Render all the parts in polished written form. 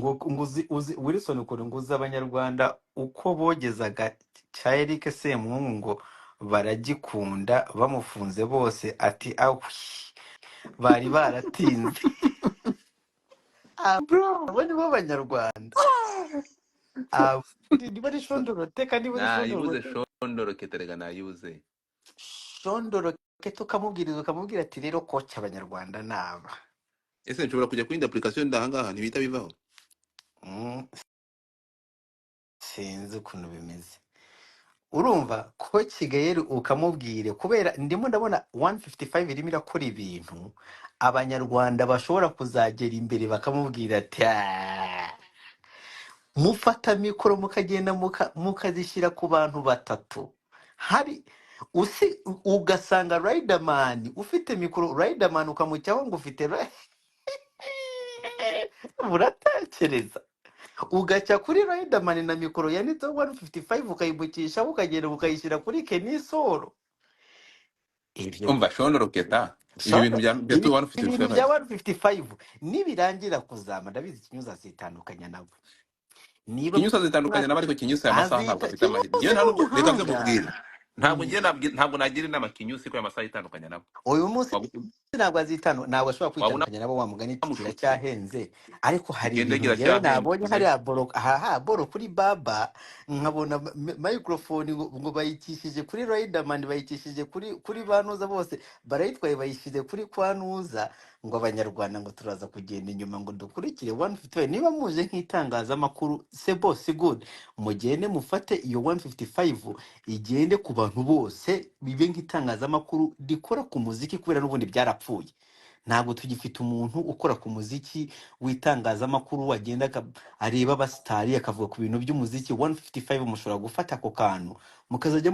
Ngo uzi Wilson ukuntu ngo uzi abanyarwanda uko bogezaga cya Eric Semuhungu ngo baragikunda, bamufunze bose ati awi bari baratinze. Bro. Abo nibo banyarwanda. Abo niba ari shondoroteka, niba ari Nayibuze. shondorote. Shondoroketa rega nayibuze. Shondoroke, tukamubwiriza, ukamubwira ati rero koca abanyarwanda naba. Ese nshobora kujya kuri indi application ndahangaha ntibihita bivaho? Sinzi ukuntu bimeze. Urumva ko Kigali ukamubwire kubera ndimo ndabona 155 irimo irakora ibintu abanyarwanda bashobora kuzagera imbere bakamubwira ati "Ah, mufata mikoro mukagenda mukazishyira ku bantu batatu." Hari usi ugasanga Riderman ufite mikoro, Riderman ukamucyaho ngo ufite muratekereza ugaca kuri Riderman na mikoro yanditseho 155 ukayimukisha, ukagenda ukayishyira kuri Kenisoro, ibyo. Umva shondoroketa, ibyo bintu Shondo bya ibi 155. Ibintu bya 155 nibirangira kuzama, ndabizi Kinyuza azitandukanya nabo niba Kinyusi azitandukanya nabo, ariko Kinyusi aya masaha ntabwo azita afite amahirwe. Kinyusi Njyewe ni nta nubwo reka nze umuhanga. nkubwire, ntabwo njye ntabwo nagira inama Kinyusi ko aya masaha yitandukanya nabo. Uyu munsi Waba ntabwo azitanu, ntabwo ashobora waba kwitandukanya nabo. Wa mugani iti unamushutse. Kiracyahenze, ariko hari Igende ibintu njyewe nabonye kiracyahenze. hariya boro aha boro kuri baba, nkabona microphone ngo bayikishije kuri Riderman, bayikishije kuri banuza bose barayitwaye, bayishyize kuri kwanuza, ngo abanyarwanda ngo turaza kugenda inyuma ngo dukurikire 155. Niba muje nk'itangazamakuru, c'est bon, c'est good, mugende mufate iyo 155 igende ku bantu bose, bibe nk'itangazamakuru rikora ku muziki, kubera n'ubundi byarapfuye, ntabwo tugifite umuntu ukora ku muziki w'itangazamakuru wagenda areba abasitari akavuga ku bintu by'umuziki. 155 mushobora gufata ako kantu mukazajya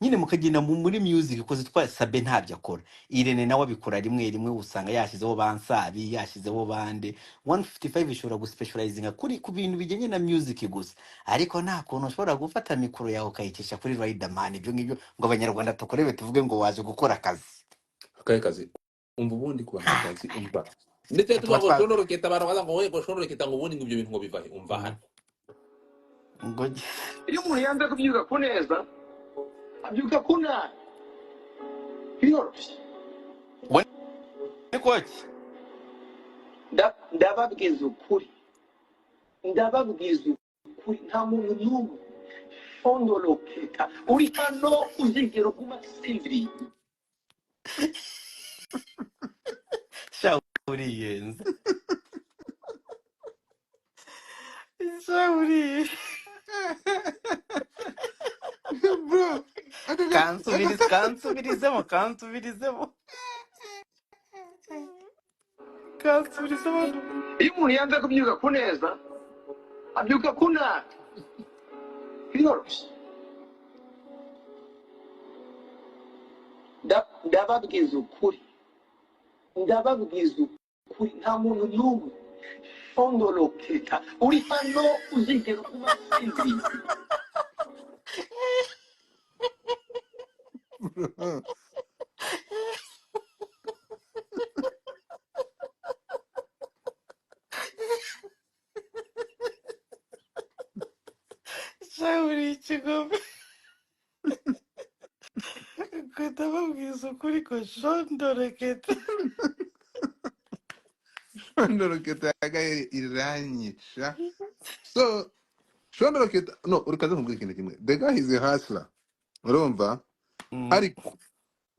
nyine mukagenda muri music kuko twa Sabe ntabyo akora, Irene nawe abikora rimwe rimwe, usanga yashyizeho bansabi, yashyizeho bande. 155 ishobora guspecializinga kuri ku bintu bijyanye na music gusa, ariko nta kuntu ushobora gufata mikoro yawe ukayicisha kuri Riderman, ibyo ngibyo, ngo abanyarwanda tukurebe tuvuge ngo waje gukora akazi. Akahe kazi? Umva, ubundi ku bantu batazi, umva, ndetse tuba tuvuga ngo twa shondoroketa, abantu baza ngo we ngo shondoroketa, ngo ubundi ngo ibyo bintu ngo bivahe? Umva hano. Ngo Iyo umuntu yanze kubyuka ku neza, abyuka ku nabi, biroroshye. We ni koki. Ndababwiza ukuri, ndababwiza ukuri, nta muntu n'umwe shondoroketa uri hano uzigera uguma asinziriye. Sha uriyenza, sha uriye. Bro, kansubirize, kansubirizemo, kansubirizemo, kansubirizemo. Iyo umuntu yanze kubyuka ku neza, abyuka ku nabi, biroroshye. Ndababwiza ukuri, ndababwiza ukuri, nta muntu n'umwe shondoroketa uri hano uzigera uguma asinziriye. Bro. Sha uri ikigome. Ngo ndababwiza ukuri ko shondoreketa. Shondoroketa ya Gael iranyica. So shondoroketa, no urikaze nkubwira ikintu kimwe, the guy is a hustler, urumva? Ariko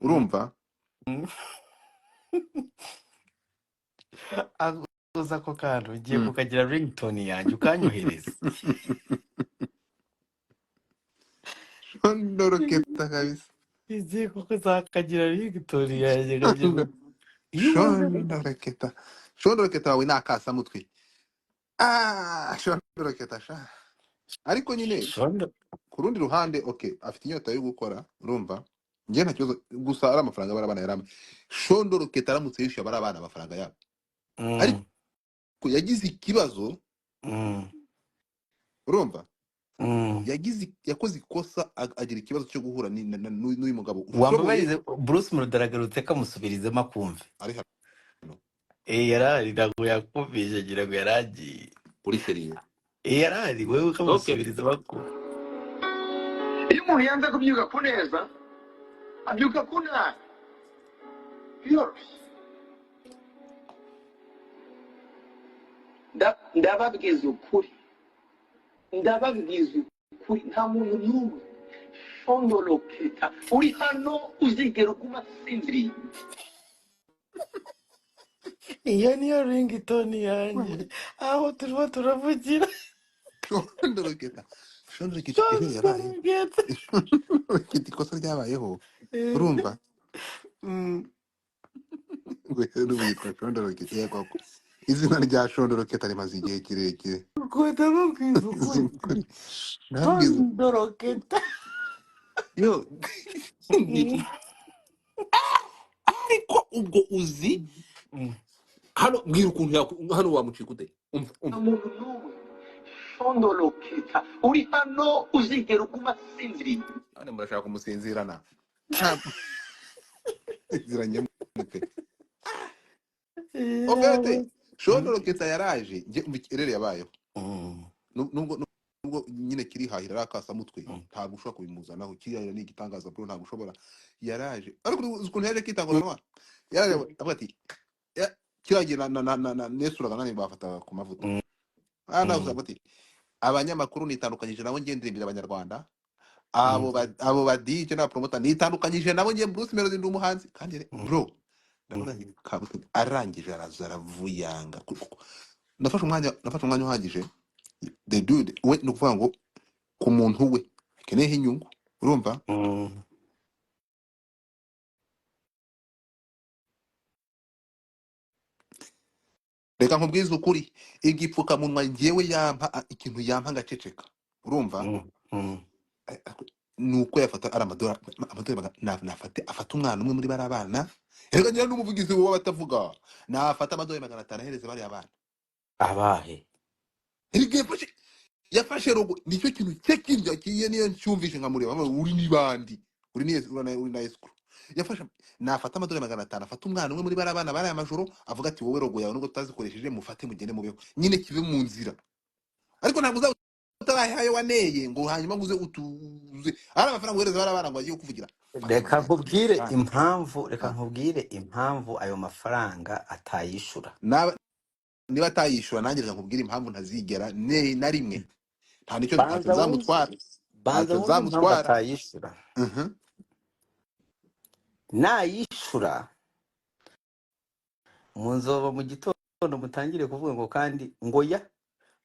urumva Aguza ako kantu ugiye kukagira ringtone yanjye ukanyohereza. Shondoroketa kabisa. Igiye kukazakagira ringtone yanjye nkagira iyo umaze Shondoroketa, shondoroketa wawe ni akasamutwe. Ah, shondoroketa sha, ariko nyine shondo ku rundi ruhande, okay, afite inyota yo gukora, urumva? Njye nta kibazo, gusa ari amafaranga bari abana yarama shondoroketa aramutse yishyuye abari abana amafaranga yabo, ariko yagize ikibazo, urumva? Yakoze ikosa, agira ikibazo cyo guhura n'uyu mugabo ushoboye. Wambabarize, Bruce Melody aragarutse, kamusubirizemo akumve. Ari hano. Eh, yarari, ntabwo yakumvise, ngira ngo yaragiye. Uri sérieux? Yarari wewe Okay. ukamusubiriza bakuru. Iyo umuntu yanze kubyuka ku neza, abyuka ku nabi, biroroshye. Ndababwiza ukuri, ndababwiza ukuri, nta muntu n'umwe shondoroketa uri hano uzigera uguma asinziriye. Iyo niyo ringtone yanjye aho turimo turavugira. Shondoroketa, shondoroketa iriya yabayeho. Shondoroketa. Shondoroketa, ikosa ryabayeho, urumva, ngo n'ubu yitwa shondoroketa. Yego koko, izina rya shondoroketa rimaze igihe kirekire. Ndababwiza ukuri. Ukuri ndababwiza. Shondoroketa. Yo, ariko ubwo uzi hano, mbwira ukuntu hano wamucika ute? Umva, nta umva. muntu n'umwe shondoroketa uri hano uzigera uguma asinziriye. None murashaka kumusinzirana? Ntabwo sinziranye mute ofete. Shondoroketa yaraje, njye umva ikirere yabayeho. Nubwo nyine kirihahira ari akasamutwe, ntabwo ushobora kubimuzanaho. Kirihahira ni igitangaza, bro, ntabwo ushobora. Yaraje, ariko uzi ukuntu yaje kitanguranwa? Yaraje avuga ati kiriya gihe na nesuraga nani bafata ku mavuta. Nawe uzavuga ati abanyamakuru nitandukanyije nabo, ngiye ndirimbira abanyarwanda, abo ba DJ n'aba promoter nitandukanyije nabo, ngiye Bruce Melody ndi umuhanzi kandi bro, ndavuga nti kabutindi. Arangije araza aravuyanga. Nafashe umwanya uhagije. The dude we, ni ukuvuga ngo ku muntu we akeneyeho inyungu, urumva? Reka nkubwize ukuri, igipfukamunwa njyewe yampa ikintu yampa ngaceceka, urumva? Ni uko yafata ari amadorari nafate afate umwana umwe muri bariya bana. Reka ngira n'umuvugizi w'abatavuga, nafata amadorari 500 ahereze bariya bana. Abahe? Erega yafashe rogo, nicyo kintu cye kinjya kiye, niyo ncyumvishe nkamureba nkavuga, uri n'ibandi, uri ni uri na escrow. Yafashe, nafata amadorari 500, afata umwana umwe muri bariya bana bariya majoro, avuga ati wowe rogo yawe nubwo tutazikoresheje, mufate mugende mubeho nyine, kive mu nzira. Ariko ntabwo uzaba utarahaye waneye ngo hanyuma ngo uze utuze ari amafaranga uhereza bariya bana ngo bagiye kukuvugira. Fata Reka 500. nkubwire Ah, impamvu, reka ah. nkubwire impamvu ayo mafaranga atayishura. Niba atayishyura, nanjye reka nkubwire impamvu ntazigera na rimwe nta nicyo ntacyo Banza wumve, nzamutwara, banza ntacyo wumve impamvu nzamutwara. atayishura. Nayishura munzoba mu gitondo mutangire kuvuga ngo kandi ngo ya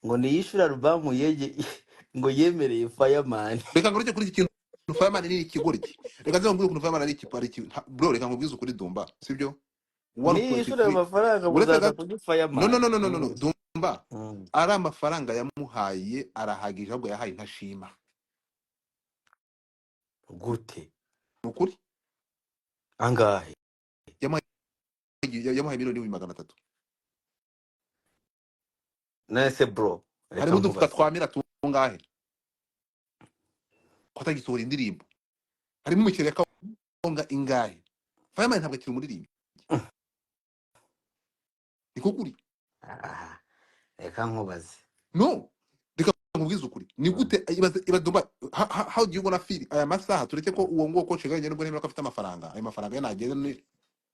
ngo niyishyure alubamu yege ngo yemereye Fireman. Reka ngaruke kuri iki kintu. Fireman ni ikigoryi. Reka nze nkubwire ukuntu Fireman ari ikipari bro, reka nkubwize ukuri, Dumba, sibyo? Niyishyura ayo 1.3 mafaranga uretse muzaza gato kuri no Fireman. no no no no no no Dumba, ari amafaranga yamuhaye arahagije, ahubwo yahaye ntashima. Gute? Ni ukuri. Angahe? Yamuhaye miliyoni 300,000. Nese bro, reka Harimo udufuka nkubaze. twamira tungahe ko atagisohora indirimbo? Harimo imikino ya kawunga ingahe? Fireman ntabwo akiri umuririmbyi, niko kuri. Ah, reka nkubaze. No, reka nkubwize ukuri, ni gute ibaze Dumba, how do you gonna feel aya masaha? Tureke ko uwo nguwo ko Kigali nubwo nemera ko afite amafaranga, ayo mafaranga ye nagenda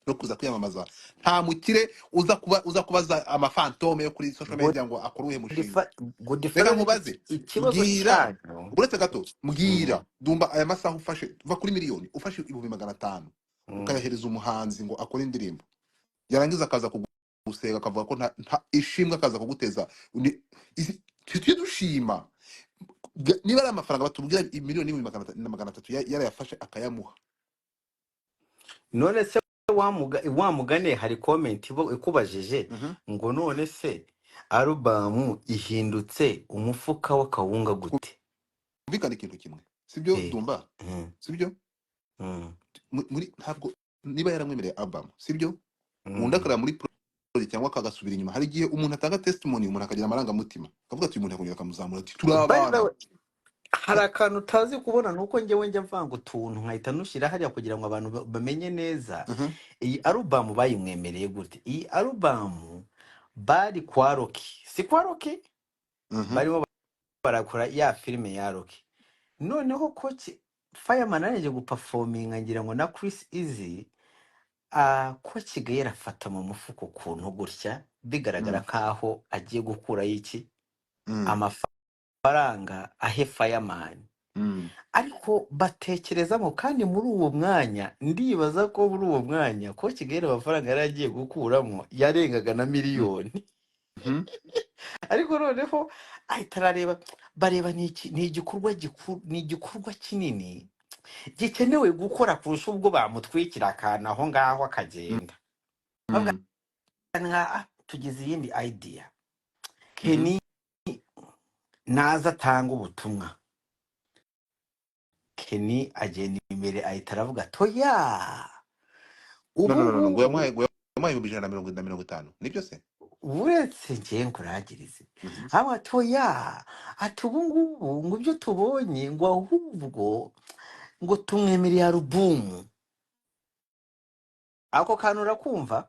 no kuza kwiyamamaza. Nta mukire uza kuba uza kubaza amafantome yo kuri social media ngo akore uwuhe mushinga. Reka Godfather, nkubaze, ikibazo mbwira cyanyu. Uretse gato, mbwira Dumba, aya masaha ufashe va kuri miliyoni, ufashe 500,000 ukayahereza umuhanzi ngo akore indirimbo, yarangiza akaza kugusega akavuga ko nta ishimwe, akaza kuguteza tujye dushima. Niba ari amafaranga batubwira miliyoni 300,000 yarayafashe akayamuha. None se wa mugane, hari comment ikubajije ngo none se alubamu ihindutse umufuka w'akawunga gute? Twumvikane ikintu kimwe, sibyo? Eh, Dumba, sibyo? Muri ntabwo niba yaramwemereye album, sibyo? Undi akareba muri project cyangwa akagasubira inyuma. Hari igihe umuntu atanga testimony, umuntu akagira amarangamutima, akavuga ati uyu muntu akongera akamuzamura ati turi By the abana. way, hari akantu utazi kubona, nuko njyewe njya mvanga utuntu nkahita nushyira hariya kugira ngo abantu bamenye neza. Iyi alubamu bayimwemereye gute? Iyi alubamu bari kwa Roki, si kwa Roki? Mhm. Barimo barakora ya filime ya Rocky. Noneho Coach Fireman arangije guperforminga, ngira ngo na Chris Easy, Coach Gael afata mu mufuko ukuntu gutya, bigaragara nkaho agiye gukurayo iki, amafaranga ahe Fireman. Ariko batekerezamo kandi muri uwo mwanya, ndibaza ko muri uwo mwanya Coach Gael amafaranga yari agiye gukuramo yarengaga na miliyoni. Ariko noneho ahita arareba, bareba ni iki, ni igikorwa gikuru, ni igikorwa kinini gikenewe gukora kurusha ubwo bamutwikira akantu aho ngaho akagenda. Bavuga nka tugize iyindi idea. Kenny naza atanga ubutumwa. Kenny agenda imbere, ahita aravuga toya. No, Ubu no, no, no, ngo ngubu yamuhaye 150,000, nibyo se? Uretse ngiye nkurangirize. Haba toya, ati ubu ngubu ngo ibyo tubonye, ngo ahubwo ngo tumwemereye album. Ako kantu urakumva?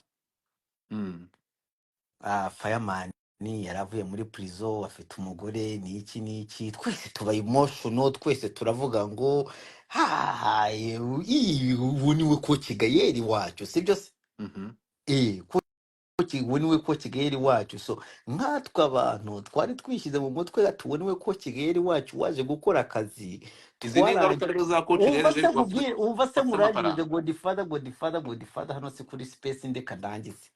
Fireman yaravuye muri prison, afite umugore, ni iki n'iki, twese tuba emotional, twese turavuga ngo haye, ubu niwe Coach Gael wacu, sibyo se? Mhm. Coach, ubu niwe Coach Gael wacu. So nkatwe abantu twari twishyize mu mutwe ati ubu niwe Coach Gael wacu waje gukora akazi. Izi ni ingaruka Twarangiye rero za Coach umva Gael se nkubwire, umva se wafite nkurangirize. amafaranga. Godfather, Godfather, Godfather, hano si kuri space, ndeka ndangize.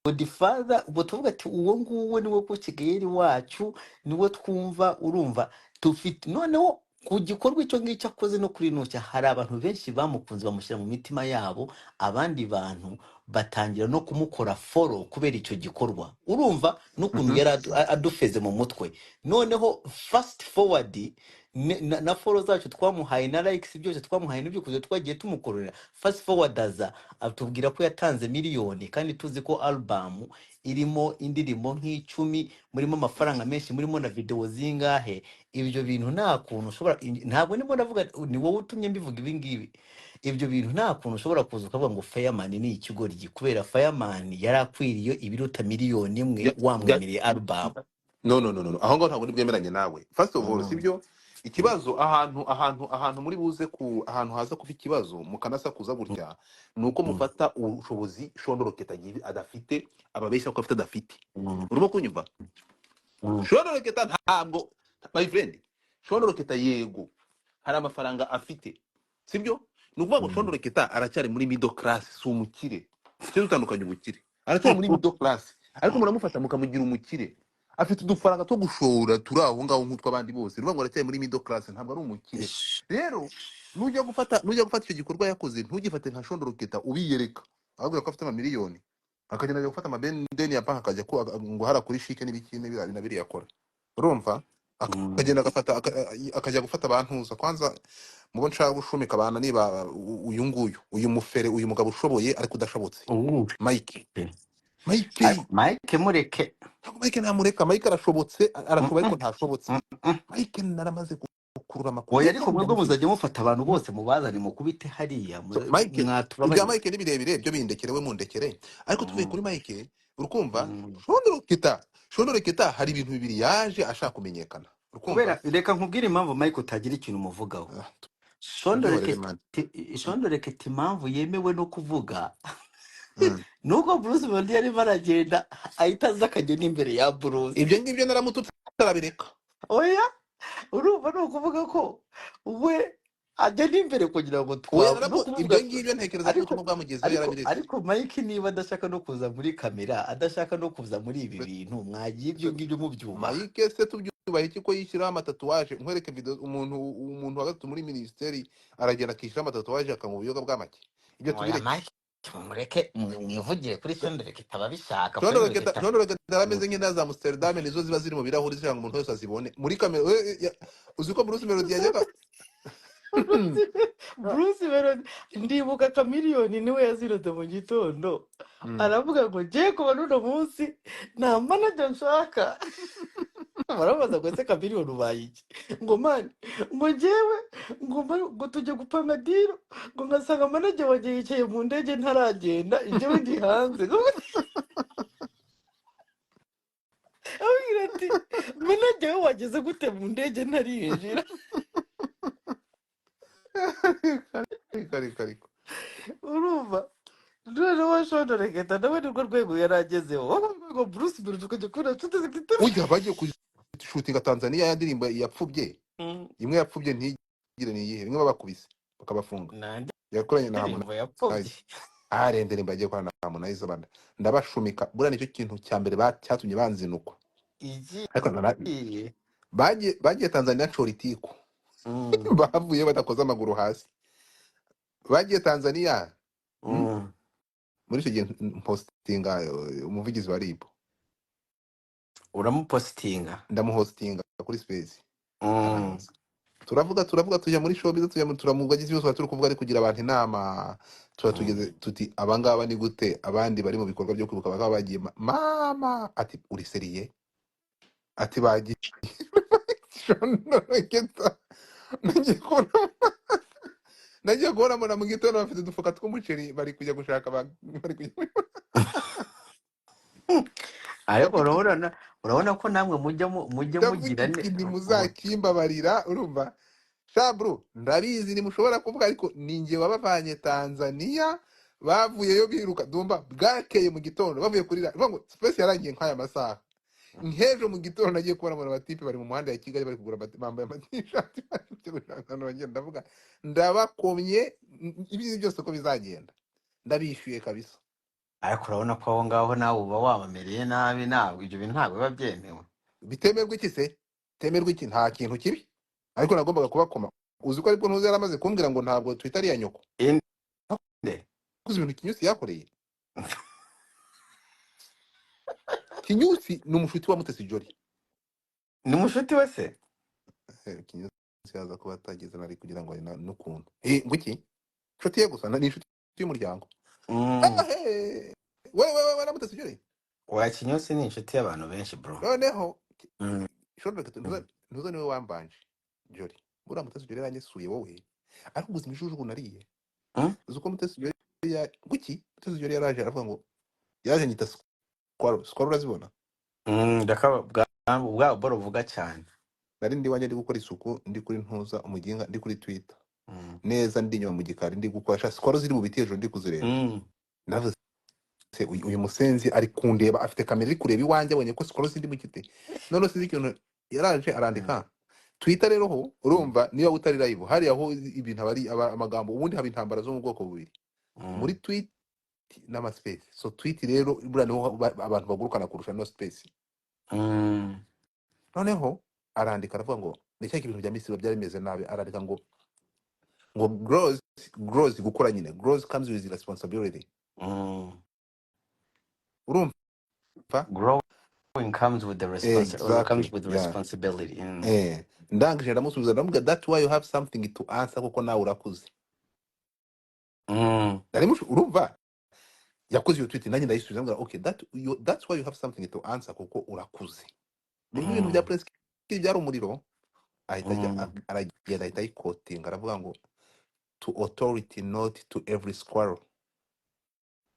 Godfather, ubwo tuvuga ati uwo nguwo niwe Coach Gael wacu, niwe twumva, urumva dufite. Noneho ku gikorwa icyo ngicyo akoze no kuri nucya, hari abantu benshi bamukunze, bamushyira mu mitima yabo, abandi bantu batangira no kumukora follow kubera icyo gikorwa, urumva n'ukuntu yari adufeze mu mutwe. Noneho fast forward, na follow zacu twamuhaye na likes byose twamuhaye n'ibyo kuze twagiye tumukorera, fast forward aza atubwira ko yatanze miliyoni, kandi tuzi ko album irimo indirimbo nk'icumi, murimo amafaranga menshi, murimo na video zingahe. Ibyo bintu nta kuntu ushobora, ntabwo ndimo ndavuga ni wowe utumye mbivuga ibi ngibi, ibyo bintu nta kuntu ushobora kuza ukavuga ngo Fireman ni ikigoryi, kubera Fireman yari akwiriye ibiruta miliyoni 1 wamwemereye album. No, no, no, no, no. Aho ngaho ntabwo ndibwemeranye nawe. First of all, sibyo ikibazo. Ahantu muri buze ku ahantu haza kuba ikibazo mukanasakuza gutya, ni uko mufata ubushobozi Shondoroketa adafite, ababeshya ko afite adafite. Urimo kunyumva? Mm. Shondoroketa ntabwo, my friend, Shondoroketa yego hari amafaranga afite, sibyo? Ni ukuvuga ngo Shondoroketa aracyari muri middle class, si umukire. Tujye dutandukanya ubukire. Aracyari muri middle class, ariko muramufata mukamugira umukire. Afite udufaranga two gushora turi aho ngaho nk'utw'abandi bose. Ni ukuvuga ngo aracyari muri middle class, ntabwo ari umukire. Rero nujya gufata icyo gikorwa yakoze, ntugifate nka Shondoroketa ubiyereka, ahubwo ko afite amamiliyoni, akagenda ajya gufata amadeni ya banki, akajya ngo hara kuri shike n'ibiki n'ibiriya na biriya akora, urumva? Akagenda agafata akajya gufata abantuza. Kwanza mubo nshaka gushumika abana niba uyu nguyu, uyu mufere, uyu mugabo ushoboye ariko udashobotse. Uwuhe? Mike, Mike. Ariko Mike mureke. Ntabwo Mike namureka. Mike arashobotse, arashoboye ariko ntashobotse. Mike naramaze gukurura amakuru. Oya, Mike ariko mwebwe ndamufite. muzajya mufata abantu bose mubazane mukubite hariya. So, Mike, ibya Mwatubabarire. Mike ni birebire, byo bindekere, we mundekere. Ariko tuvuye kuri Mike, urukumva? Shondoroketa hari ibintu bibiri yaje ashaka kumenyekana, urukumva? Kubera reka nkubwire impamvu Mike utagira ikintu umuvugaho. Ah, tubyihorere man. Shondoreketa impamvu yemewe no kuvuga nuko Bruce Melody yarimo aragenda, ahita aza akajya n'imbere ya Bruce. Ibyo ngibyo naramututse arabireka. Oya, urumva ni ukuvuga ko we ajya n'imbere kugira ngo Oya, twa no ibyo kuvuga ngibyo ntekereza ko ariko ubutumwa bwamugezeho, ariko yarabiretse. Ariko Mike niba adashaka no kuza muri kamera, adashaka no kuza muri ibi bintu, mwagiye ibyo ngibyo mubyubaha. Mike se tubyubaha iki ko yishyiraho amatatouage? Nkwereke video, umuntu wa gatatu muri minisiteri aragenda akishyiraho amatatouage, akanywa ubuyoga bw'amake. Ibyo Oya, tubireke. Mike mureke, mwivugire kuri Shondoreketa ababishaka. Shondoroketa Shondoreketa Shondoroketa yarameze nk'inda za Amsterdam, nizo ziba ziri mu birahuri kugira ngo umuntu wese azibone muri kamera. Uzi ko Bruce Melody yajyaga Bruce Melody, ndibuka Chameleone niwe yazirutse mu gitondo, aravuga ngo ngiye kuba n'uno munsi nta manager nshaka. Barabaza ngo ese Chameleone ubaye iki? Ngo man, ngo njyewe ngo ngo tujye gupanga deal, ngo ngasanga manager wanjye yicaye mu ndege ntaragenda, njyewe ndi hanze. Abwira ati Njyewe wageze gute mu ndege ntarinjira? Ariko ariko ariko Urumva noneho Shondoroketa nawe nirwo rwego yari agezeho, wowe rwego Bruce Melody ukajya kubona tuteze kitari. Ujya bagiye kushutinga Tanzania, ya ndirimbo yapfubye, imwe yapfubye ntigire ni iyihe, imwe babakubise bakabafunga, Nta yakoranye na ndirimbo yapfubye. Harmonize. Ari indirimbo yagiye gukorana na Harmonize, banda ndabashumika. Buriya nicyo kintu cya mbere cyatumye banzinukwa. Ariko Igiye. bagiye Tanzania nshora itiku. Bavuye badakoze amaguru hasi, bagiye Tanzania. Muri icyo gihe mpostinga umuvugizi wa RIB. Uramupositinga? Ndamuhostinga kuri space. Araza, turavuga, turavuga, tujya muri showbiz, tujya turamuvuga byose turi kuvuga, ari kugira abantu inama. Tuba tugeze tuti abangaba ni gute abandi bari mu bikorwa byo kwibuka bakaba bagiye mama ati uri sérieux? Ati bagiye. Shondoroketa, nagiye kubona mbona mu gitondo bafite udufuka tw'umuceri, bari kujya gushaka bari kujya. Ariko urabona ko namwe mujya Ndavuga mugira iki? Ntimuzakimbabarira. Urumva shabru, ndabizi ntimushobora kuvuga, ariko ni njye wabavanye Tanzania. Bavuyeyo biruka dumba, bwakeye mu gitondo bavuye kuri ngo space yarangiye nk'aya masaha, nk'ejo mu gitondo nagiye kubona mbona abatipe bari mu muhanda ya Kigali bari kugura bambaye amatishati, bari kujya gushaka ahantu bagenda. Ndavuga ndabakomye, ibyiza byose uko bizagenda ndabishyuye kabisa. Ariko urabona ko aho ngaho nawe uba wabamereye nabi. Ntabwo ibyo bintu ntabwo biba byemewe. Bitemerwa iki se? Bitemerwa iki? Nta kintu kibi, ariko nagombaga kubakoma. Uzi ko aribwo ntuzi yari amaze kumbwira ngo ntabwo Twitter ari iya nyoko. Inde? Uzi ibintu Kinyusi yakoreye? Kinyusi ni umushuti wa Mutesi Jolly. Ni mushuti we se? Kinyusi yaza kuba atageze nari kugira ngo n'ukuntu ngo iki inshuti ye gusa ni inshuti y'umuryango. Ah, hey. We na Mutesi Jolly. Wa Kinyusi ni inshuti y'abantu benshi, bro. Noneho shobora ntuza niwe wambanje Jolly. Buriya Mutesi Jolly yaranyisuye wowe, ariko ubuzima ijujugu nariye. Uzi uko Mutesi Jolly ya nguki Mutesi Jolly yaraje aravuga ngo yaje nyita squaro. Squaro urazibona? Ndakaba bwa boro uvuga cyane. Nari ndi iwanjye ndi gukora isuku, ndi kuri ntuza umuginga, ndi kuri Twitter neza, ndi inyuma mu gikari ndi gukoresha squaro ziri mu biti hejuru ndi kuzireba. Navuze se uyu musenzi ari kundeba, afite kamera iri kureba iwanjye, abonye ko squaro ziri mu giti. None sinzi ikintu yaraje arandika Twitter. Rero ho urumva niba utari live hariya ho ibintu aba ari amagambo. Ubundi haba intambara zo mu bwoko bubiri muri tweet n'ama space. So tweet rero buriya niho abantu bagurukana kurusha no space. Noneho arandika aravuga ngo ni cya ibintu bya Misiri byari bimeze nabi. Arandika ngo growth gukora nyine, growth comes with responsibility. Urumva? Growing comes with the or comes Exactly. with responsibility. Ndangije ndamusubiza, ndamubwira that why you have something to answer, kuko nawe urakuze. Urumva yakoze iyo tweet, nanjye ndayisubiza, ndamubwira okay, that's why you have something to answer, kuko urakuze. Nibwo ibintu bya Prince Kid byari umuriro, ahita ajya aragenda ahita ayikotinga, aravuga ngo to authority, not to every squirrel.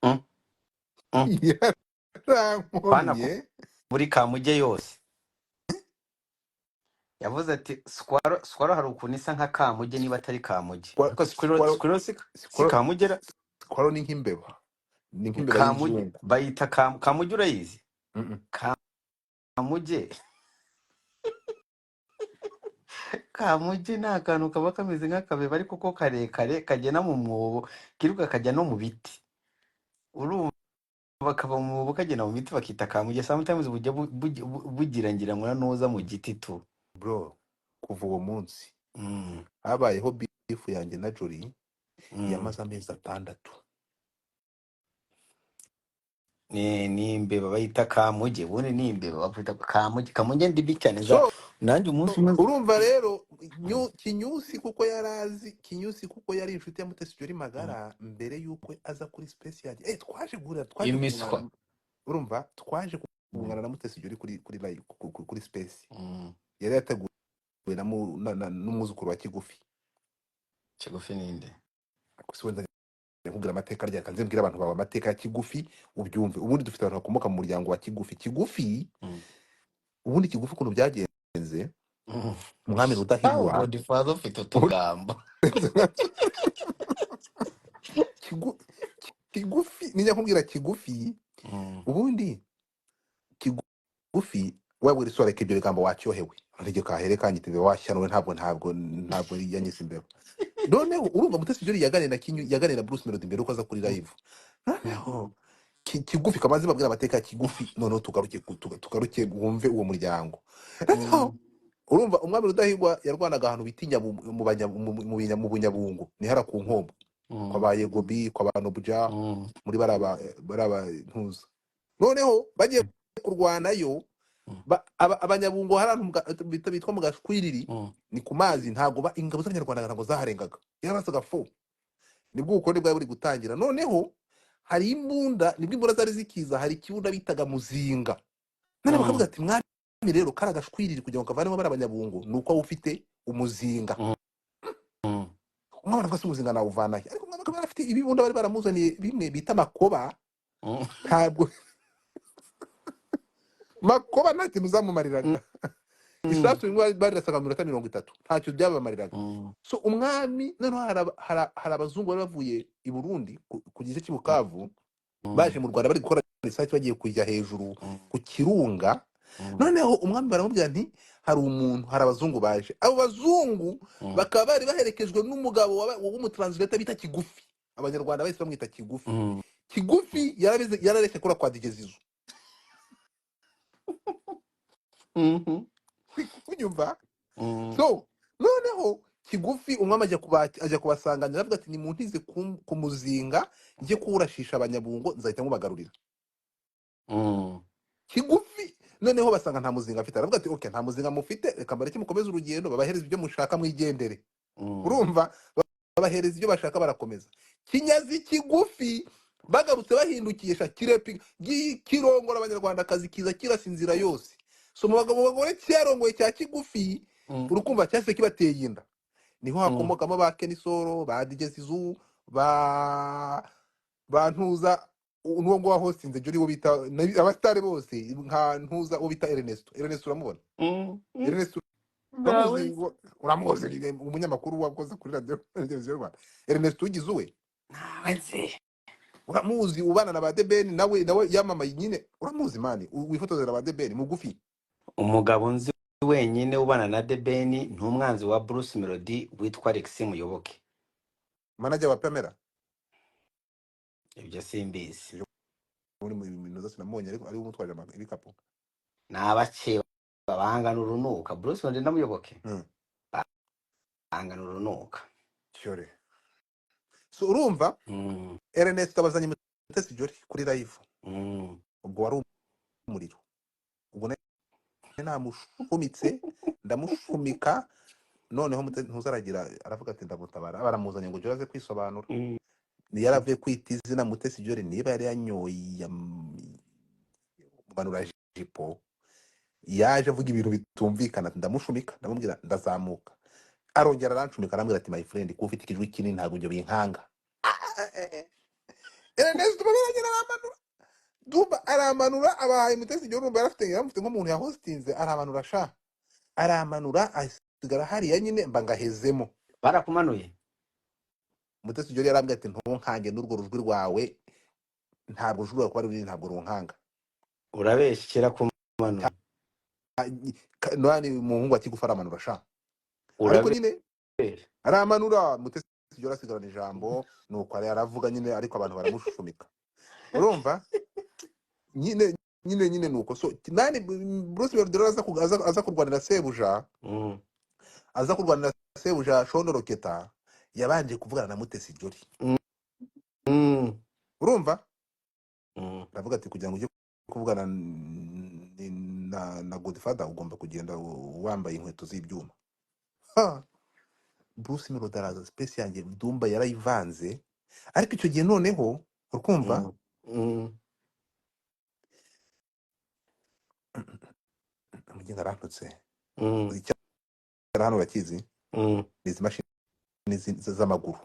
Pana Yarankomye. Buri kamuge yose yavuze ati squirrel. Squirrel hari ukuntu isa nka kamuge, niba atari kamuge. Ariko squirrel Squirrel. Squirrel si Squirrel. Kamugera. Squirrel ni nk'imbeba, ni nk'imbeba Kamuge y'inzungu. Bayita kamuge, urayizi? Mm-mm. Kamuge, kamuge ni akantu kaba kameze nk'akabeba ariko ko karekare, kagenda mu mwobo, kiruka kajya no mu biti. Urumva kava mu mwobo kagenda mu biti, bakita kamuge. Sometimes bujya bugira ngira ngo nuza mu giti tu. Bro, kuva uwo munsi habayeho beef yanjye na Jolly yamaze amezi 6. Ni imbeba bayita kamuge, ubundi ni imbeba bakwita kamuge. Kamuge ndi mbi cyane za So nanjye umunsi umwe. Urumva rero Kinyusi, kuko yarazi Kinyusi, kuko yari inshuti ya Mutesi Jolly magara mbere y'uko aza kuri space yanjye, twaje guhurira, twaje Imiswa. kungana, urumva twaje kungana na Mutesi Jolly kuri live, kuri space yari yateguwe na n'umwuzukuru wa Kigufi. Kigufi ninde? Ariko si wenda nkubwira amateka rya kanze mbwira abantu bawe amateka ya Kigufi ubyumve. Ubundi dufite abantu bakomoka mu muryango wa Kigufi. Kigufi, ubundi Kigufi ukuntu byagenze Umwami Nawe Rudahigwa Godfather ufite utugambo. Kigufi nijya kubwira Kigufi. Ubundi Kigufi wabwira isura, reka ibyo bigambo wacyohewe ntiryo kahere kanyita imbeba washyanuwe, ntabwo yanyise imbeba. Noneho urumva Mutesi Jolly yaganira na Kinyu, yaganira na Bruce Melody mbere uko aza kuri live. Noneho Kigufi kamaze babwira amateka ya Kigufi, noneho tugaruke tugaruke wumve uwo muryango. Noneho urumva umwami Rudahigwa yarwanaga ahantu bita mu Bunyabungo, ni hara ku Nkombo kwa ba Yegobi, kwa ba Nobuja, muri baraba ntuza. Noneho bagiye kurwanayo Abanyabungo hari ahantu bitwa mu Gashwiriri, ni ku mazi, ntabwo ingabo z'Abanyarwanda ntabwo zaharengaga, yarabasaga fo. Nibwo ubukoloni bwari buri gutangira. Noneho hari imbunda, nibwo imbunda zari zikiza, hari ikibunda bitaga muzinga. None bakavuga ati mwami rero kari agashwiriri kugira ngo kavanemo bari Abanyabungo ni uko waba ufite umuzinga. Umwana avuga se umuzinga nawuvanahe? Ariko umwami akaba yari afite ibibunda bari baramuzaniye bimwe bita makoba. Ntabwo makoba nta kintu zamumariraga. Isasu rimwe barirasaga mu minota 30, ntacyo byabamariraga. So umwami noneho hari abazungu bari bavuye i Burundi ku gice cy'i Bukavu, baje mu Rwanda bari gukora research, bagiye kujya hejuru ku Kirunga. Noneho umwami baramubwira nti hari umuntu, hari abazungu baje. Abo bazungu bakaba bari baherekejwe n'umugabo w'umutranslator bita Kigufi, Abanyarwanda bahise bamwita Kigufi. Kigufi yarareshye kuri kwa Digezizo. Kunyumva? So noneho Kigufi umwami ajya kubasanganira, aravuga ati nimuntize ku muzinga njye kuwurashisha Abanyabungo, nzahita mubagarurira. Kigufi noneho basanga nta muzinga afite, aravuga ati okay, nta muzinga mufite, reka mbareke mukomeze urugendo, babahereza ibyo mushaka mwigendere. Urumva babahereza ibyo bashaka barakomeza. Kinyazi Kigufi bagarutse bahindukiye sha kirepi kirongora Abanyarwandakazi kiza kirasa inzira yose. So mu bagabo bagore cyarongoye cya Kigufi, urukumva cyase kibateye inda, niho hakomokamo ba Kenisoro, ba Digezizu, ba Ntuza n'uwo nguwo hostinze Jolly, wo bita abasitari bose nka Ntuza, uwo bita Ernesto. Ernesto uramubona? Ernesto Nawe uramuzi? Uramuzi ni umunyamakuru wakoze kuri radiyo na televiziyo Rwanda. Ernesto ugize uwe Nawe nzi. Uramuzi ubana na ba Debeni, nawe yamamaye nyine, uramuzi mani wifotozera ba Debeni mugufi. Umugabo nzi wenyine ubana na Debeni ni umwanzi wa Bruce Melody witwa Alex Muyoboke. Manager wa Pamela. Ibyo simbizi. Ejo muri mu bintu zose namubonye, ariko ari we umutwaje ibikapu. Ni abakeba bangana urunuka. Bruce Melody na Muyoboke bangana urunuka. Cyore. So urumva Ernest abazanye Mutesi Jolly kuri live. Ubwo wari umuriro, ubwo nari namushumitse, ndamushumika. Noneho ntuzaragira aravuga ati ndamutabara, baramuzanye ngo Jolly aze kwisobanura. Ni yaravuye kwita izina Mutesi Jolly, niba yari yanyoye manura jipo, yaje avuga ibintu bitumvikana, ati ndamushumika, ndamubwira ndazamuka, arongera arancumika, arambwira ati my friend, kuba ufite ikijwi kinini ntabwo ibyo binkanga. Ernest babaragera aramanura Dumba, aramanura abahaye Mutesi Jolly. Urumva yarafite yaramufite nk'umuntu yahostinze, aramanura sha, aramanura asigara hariya nyine mba ngahezemo. Barakumanuye? Mutesi Jolly yarambwiye ati ntunkange n'urwo rujwi rwawe, ntabwo rujwi rwawe kuba ari runini ntabwo runkanga. Urabeshyira kumanura. Nani umuhungu wa Kigufi aramanura sha, ariko nyine Urabeshya. aramanura. Mutesi Jolly asigarana ijambo, nuko aravuga nyine, ariko abantu baramushumika. Urumva nyine nuko so nani Bruce Melody rero aza kurwanira sebuja, aza kurwanira sebuja Shondoroketa, yabanje kuvugana na Mutesi Jolly. Urumva aravuga ati kugira ngo ujye kuvugana na Godfather ugomba kugenda wambaye inkweto z'ibyuma. Ha! Bruce Melody araza, space yanjye Dumba yarayivanze, ariko icyo gihe noneho urukumva umugenga arantutse. Icyara hano urakizi? Ni izi mashini z'amaguru,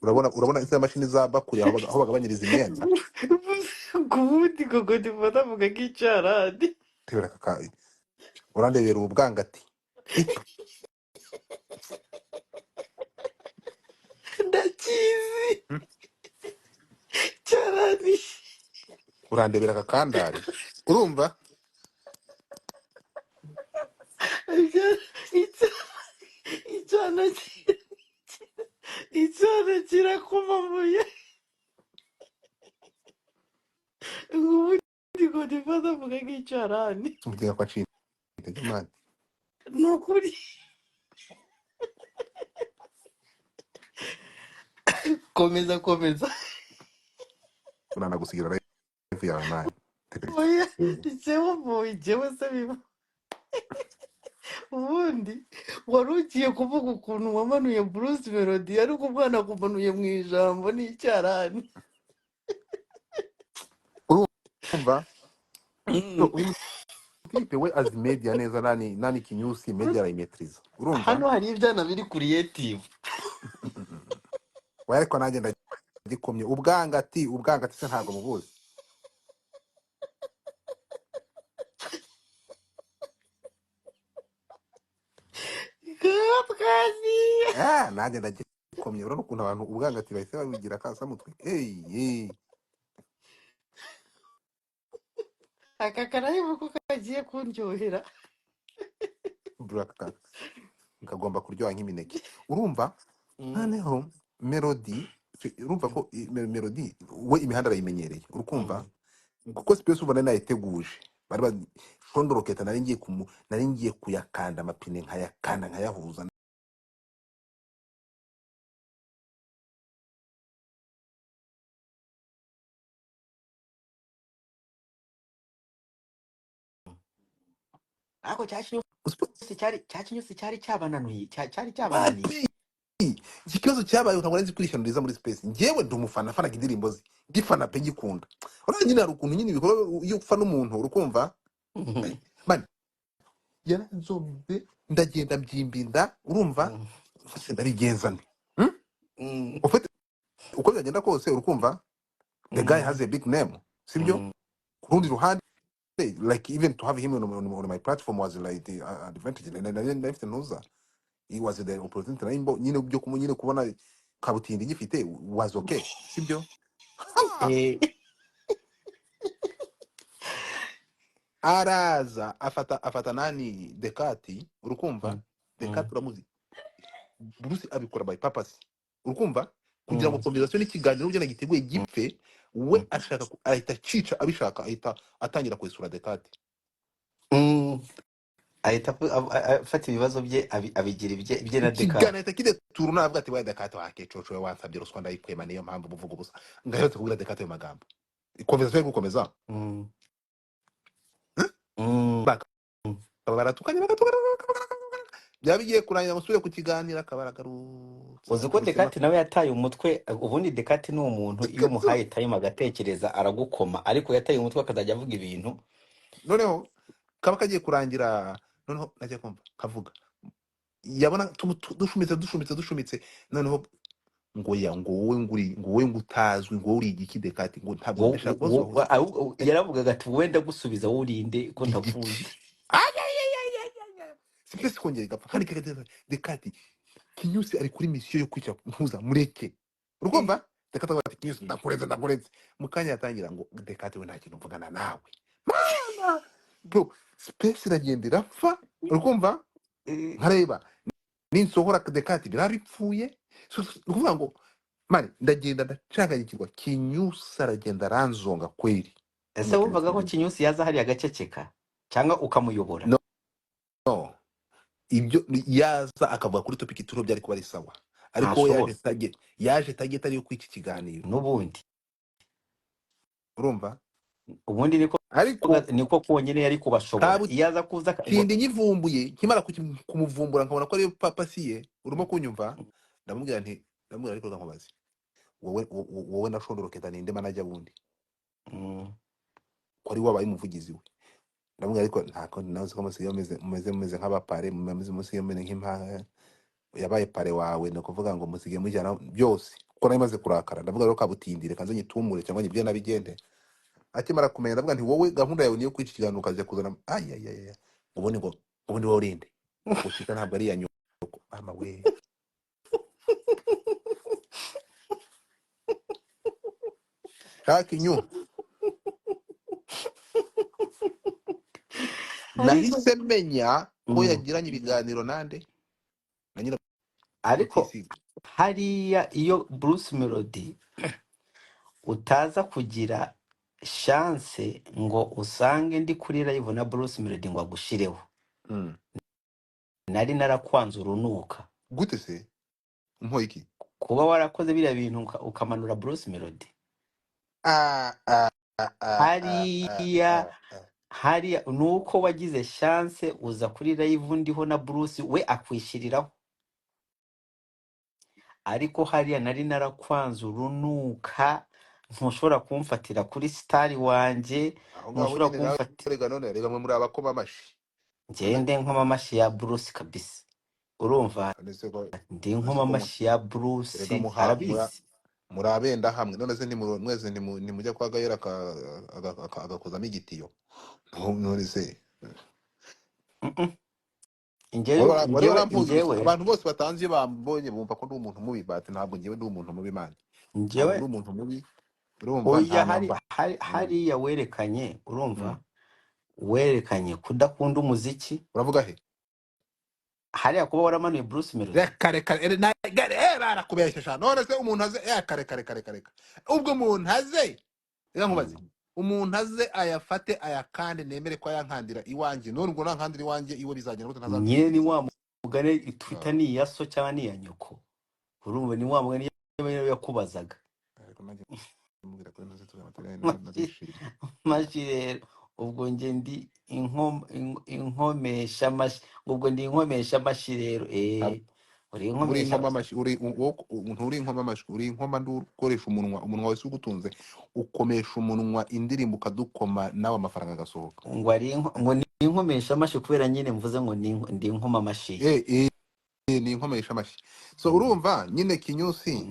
urabona izi mashini za bakuri aho bagabanyiriza imyenda. Ku wundi ngo Godfather avuga nk'icyaradi. Tebera kaka, urandebera ubu bwangati. Ndakizi cyaranishe. Urandebera akakandare, urumva? Icyana icyana kirakumamuye. Ubundi ngo nifata avuga nk'icyarani. Umubwira ko aciye intege, man. Ni ukuri. Komeza, komeza. Uranagusigira live yawe, man. Oya, jewe mvuye, jewe se biba ubundi wari ugiye kuvuga ukuntu wamanuye Bruce Melody, ariko umwana akumanuye mu ijambo n'icyarani. Urumva? So uyu mutipe we azi media neza, nani Kinyusi media arayimetriza, urumva? Hano hari ibyana biri creative. We ariko nanjye ndagikomye ubwangati. Ubwangati se ntabwo mubuzi? Twaziye. Ah, nanjye ndagikomye. Urabona ukuntu abantu ubwangati bahise babigira kasamutwe. Hey, hey. Aka karayibu ko kagiye kundyohera. Bro, aka kagomba kuryoha nk'imineke, urumva? Noneho Melody, urumva ko Melody we imihanda arayimenyereye, urukumva? Kuko space ubona nayiteguje, bari shondoroketa, nari ngiye kuyakanda amapine, nkayakanda nkayahuza. Ariko cya kinyusi cyari, cya kinyusi cyari cyabananuye, cyari cyabananiye. Wapi, iki kibazo cyabaye ntabwo nari nzi kwishyura muri space. Njyewe ndi umufana, afanaga indirimbo ze, ngifana pe, ngikunda. Urabona nyine hari ukuntu nyine ibikorwa iyo upfa n'umuntu, urukumva? Man, yaranzombe, ndagenda mbyimba, urumva? Se ndabigenza nte? Ufite uko byagenda kose, urukumva, the guy has a big name, sibyo? Ku rundi ruhande, like even to have him on my platform was like the advantage. Nari mfite ntuza, it was the opportunity nari nyine byo nyine kubona kabutindi gifite was okay, sibyo? Araza afata nani, Dekati, urukumva? Dekati uramuzi. Bruce abikora by purpose, urukumva, kugira ngo conversation n'ikiganiro byo nagiteguye gipfe. We ashaka ahita acica abishaka, ahita atangira kwesura Dekati. Ahita afata ibibazo bye abigira ibye na ikiganiro Dekate. Ahita kidetura, navuga ati we Dekati wakecoco, we wansabye ruswa ndayikwema, niyo mpamvu muvuga ubusa. Ngaherutse kubwira Dekati ayo magambo, conversation iri gukomeza. Bakaba baratukanye, bagatukana, byaba bigiye kurangira ngo usubire ku kiganiro, akaba aragarutse. Uzi ko Agarutse. Dekate nawe yataye umutwe. Ubundi Dekate ni umuntu iyo umuhaye time agatekereza aragukoma, ariko yataye umutwe akazajya avuga ibintu. Noneho kaba kagiye kurangira, noneho najya kumva kavuga, yabona dushumitse, dushumitse, dushumitse, noneho ngo ya ngo wowe ngo uri, ngo wowe ngo utazwi, ngo wowe uri igiki, Dekati, ngo ntabwo ndashaka kubasohoza. Ahubwo yaravugaga ati wenda gusubiza wowe urinde ko Ndi ntakuzi. igiki? Sipesi kongera igapfa kandi kikagenda. Dekati, Kinyusi ari kuri misiyo yo kwica ntuza, mureke, urumva? Dekati avuga ati Kinyusi ndakureze, ndakureze. Mu kanya yatangira ngo Dekati we nta kintu mvugana nawe, mana. Bro, space iragenda irapfa, urumva? Nkareba ninsohora Dekati biraripfuye. So, ni ukuvuga ngo mani ndagenda ndacanganyikirwa. Kinyusi aragenda aranzonga kweri. Ese wumvaga ko Kinyusi yaza hariya agaceceka cyangwa ukamuyobora? No, no. Ibyo yaza akavuga kuri topic turo byari kuba ari sawa, ariko we yaje Ntashobora. Target yaje, target ariyo kuri iki kiganiro. N'ubundi. Urumva? Ubundi niko. Ariko Niko konyine yari kubashobora iyo aza kuza kabutindi nyivumbuye, nkimara kumuvumbura nkabona ko ariyo papa siye, urimo kunyumva? Ndamubwira nti, ndamubwira ariko nkamubaze, wowe na Shondoroketa ninde manajya bundi? Ko ari wabaye umuvugizi we. Ndamubwira ariko ntako nawe ko musigaye mumeze nk'abapare, mumeze, musigaye mumeze nk'impanga yabaye pare wawe, ni ukuvuga ngo musigaye mujyana byose. Kuko nari maze kurakara, ndavuga rero kabutindi reka nze nyitumure cyangwa nyibwire nabigende. Akimara kumenya, ndavuga nti wowe gahunda yawe niyo kwica ikiganiro ukajya kuzana ayayaya, ubundi ngo ubundi wowe urinde ngo Twitter ntabwo ari iya nyoko, mama we. Shaka inyu. Ariko Nahise menya ko yagiranye ibiganiro nande na nyina ariko kutisiga. Hariya iyo Bruce Melody utaza kugira chance ngo usange ndi kuri live na Bruce Melody ngo agushireho, nari narakwanze urunuka. Gute se umpoye iki? Kuba warakoze biriya bintu ukamanura Bruce Melody. Ah, ah, ah, ah, ah, ah, Hariya ah, ah. hariya nuko wagize chance uza kuri live ndiho na Bruce we akwishyiriraho, ariko hariya nari narakwanze urunuka, ntushobora kumfatira kuri sitari wanjye, Aho ngaho ntushobora nyine nawe kumfatira. Rega none rega mwe muri abakoma amashi. Ngende nkoma amashyi ya Bruce kabisa, urumva? None se ko Ndi none se nkoma ko amashyi ya rega Bruce muha arabizi. Muri abenda hamwe, none se mwese ntimujya kwa Gahera agakozamo igitiyo? None se Mm-mm. wari Njyewe wari njyewe warampuze gusa njyewe abantu bose batanze iyo bambonye bumva ko ndi umuntu mubi, bati ntabwo njyewe ndi umuntu mubi man, ntabwo njyewe ndi umuntu mubi, urumva? Oya, Nta hari namba. hari hariya werekanye, urumva, werekanye kudakunda umuziki. Uravuga he? Hariya kuba waramanuye Bruce Melody. Reka reka barakubeshya sha. None se umuntu aze kare kare kare kare, ubwo umuntu aze, reka nkubaze, umuntu aze ayafate ayakande, nemere ko ayankandira iwanjye? None ubwo nankandira iwanjye iwe bizagenda gute? Nyine ni Ntazansubiza. wa mugani, Twitter ni iya so cyangwa ni iya nyoko? Urumva, ni wa mugani yakubazaga. Ariko nanjye mubwira ko ntuzi tugamatera Mashi nazishimye. Mashi rero ubwo nge ndi inkomesha amashi, ubwo ndi inkomesha amashi rero. Ntabwo Uri uri inkomesha inkoma amashi, uri nturi inkoma amashi, uri inkoma nduru ukoresha umunwa, umunwa wese ugutunze, ukomesha umunwa indirimbo ukadukoma nawe amafaranga agasohoka. Ngo ari ngo ni inkomesha amashi kubera nyine mvuze ngo ndi inkoma amashi. Ni inkomesha amashi, so urumva nyine kinyusi.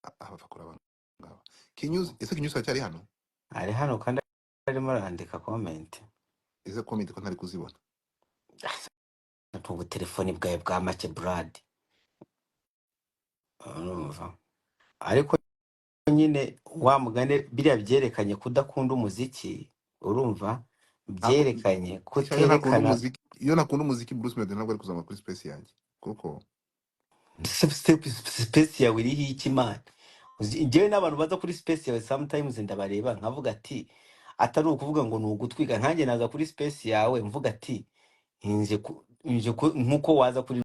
Abava kuri aba ngaba kinyusi, ese kinyusi aracyari hano? Ari hano kandi arimo arandika comment. Ese comment ko ntari kuzibona? Ubu telefoni bwawe bwa make Brad, urumva? Ariko nyine wa mugani biriya byerekanye kudakunda umuziki, urumva? Ntabwo Byerekanye iyo nakunda kuterekana umuziki, iyo nakunda umuziki Bruce Melody ntabwo ari kuzamuka kuri space yanjye kuko Space yawe iriho iki mana? Njyewe n'abantu baza kuri space yawe sometimes ndabareba nkavuga ati atari ukuvuga ngo ni ugutwika, nkanjye naza kuri space yawe mvuga ati nje nkuko waza kuri